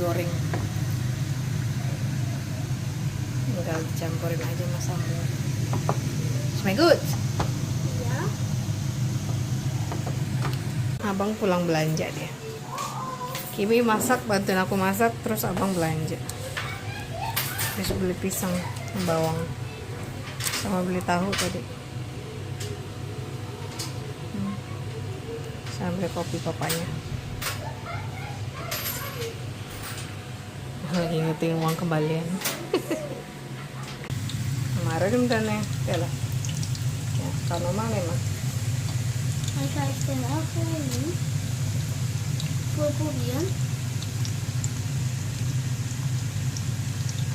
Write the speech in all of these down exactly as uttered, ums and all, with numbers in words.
Goreng. Tinggal dicampurin aja sama sambal. Smegod. Iya. Abang pulang belanja dia. Kimi masak, bantuin aku masak, terus abang belanja. Terus beli pisang, bawang, sama beli tahu tadi. Hmm. Saya ambil kopi papanya. Lagi ngitung uang kembalian. Kemarin udah nih, ya lah. Ya, kalau mana emang? Ay, guys, dan ako ini, pupuk yan.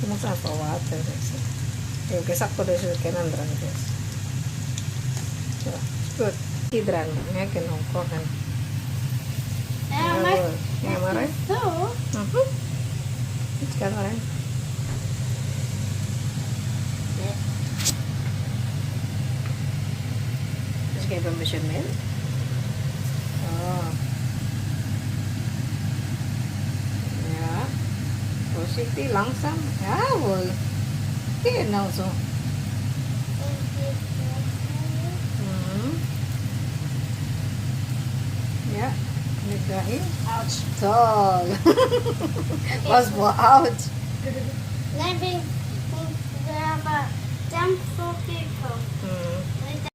Kumusta ang pawata, guys? Yo, guys, ako dari sudut kanan, guys. Yo, good. Sidran, ya, kinongko kan. Eh, ya, mas, boleh. Ya, mas, marai. Itu. Mhm. Sekarang, marai. Ya. Terus kayak pembersih milk. Oh. Ya. Positif langsung. Ya, boleh. Oke, langsung. Hmm. Ya, legain. Ouch. Tol. Pas buat ouch. Maybe, mm, berapa jam for people? Hmm.